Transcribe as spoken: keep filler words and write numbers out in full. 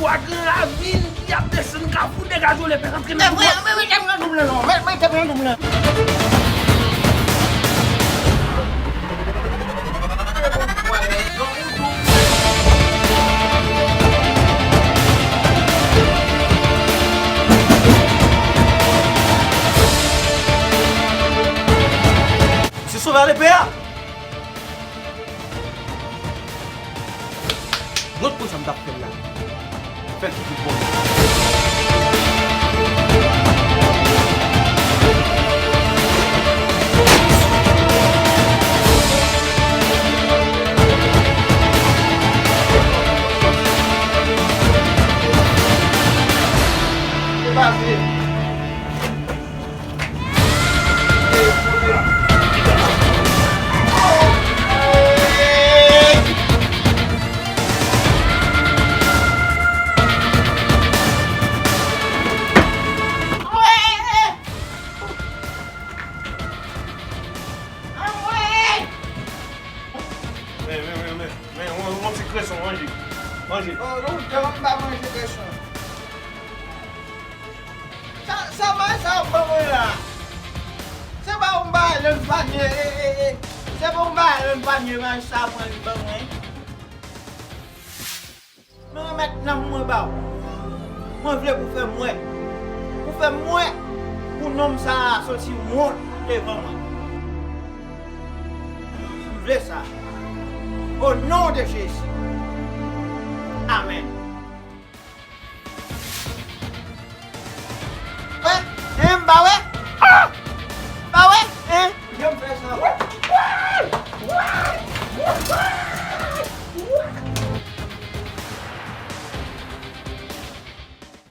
Wa Gran Ravin ki ap desann Kafou, degaje w, lè fè rantre nan. Mete m nan doub lan non. Mete m nan doub lan. Se sovè lepe a. Lòt moun sa m t ap fè l la. Fè l ki pi bon. Se pase. Men, men, men, men, men, yon, yon ti kreson, manje. Manje. Oh, lontan m pa manje kreson. Sa, sa bay sa ap ban mwen la? Se pa yon bagay nan panye, e, e, e. Se pa yon bagay nan panye, men sa pran li ban mwen. Mwen remèt nanm mwen ba w. Mwen vle pou fè m wè. Pou fè m wè pou nonm sa a soti wont devan mwen. M vle sa. O non de Jezi. Amèn. Wè, e m pa wè.